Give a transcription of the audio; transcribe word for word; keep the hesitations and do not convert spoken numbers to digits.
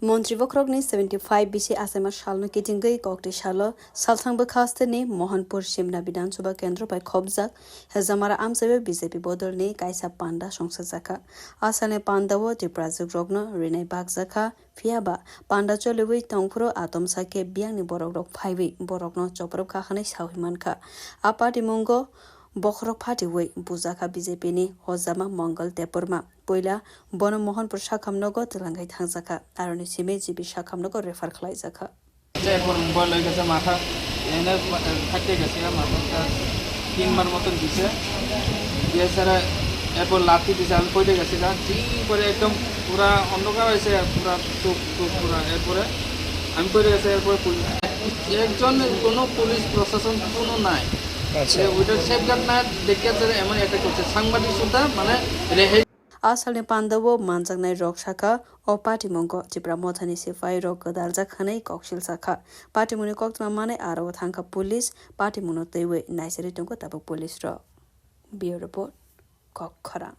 Montri bokhorokni seventy five bisi achaima salno kitingwi kokti salo salthang bwkha hasteni Mohanpur Simna Bidhan Sabha Kendro bai khopjak Hejamara amchaiwi B J P bodolni kaisa panda songsajakha. Asalni pandao Tiprajwkrokno rinai bakjakha, phiyaba panda choliwi tongphuru atomsa khe biyangni borokrok phaiwi borokno choprwk kha hwnwi sawi mankha. A patimungo bokhorok phatiwi bujakha B J P ni hojama Mongol Debbarma. Puila bono Mohanpur sakhamnogo twlangwi thangjakha, aroni simi G B sakhamnogo refer khlaijakha. এরপর মোবাইল হয়ে গেছে মাথা, এনে ফাটিয়ে গেছে মাথাটা তিনবার মতন দিছে। দিয়ে স্যার এরপর লাথি দিছে, আমি পড়ে গেছি গা। ঠিক করে একদম পুরা অন্ধকার হয়েছে, পুরা চোখ চোখ পুরা। এরপরে আমি পড়ে গেছি, এরপরে পুলিশ, একজন কোনো পুলিশ প্রশাসন কোনো নাই। আচ্ছা। যে ওইটা সেফগার্ড না দেখে স্যার এমন অ্যাটাক করছে, সাংবাদিক সুদ্ধা মানে রেহাই। A salni pandao manjaknai rok sakha, o patimungo Tipra Mothani sipai rok gwdaljak hwnwi koksil sakha. Patimungni koktwma manwi aro thangkha police, patimungno twiwi naisari tongo tabuk police rok. Bureau Report, Kokkhorang.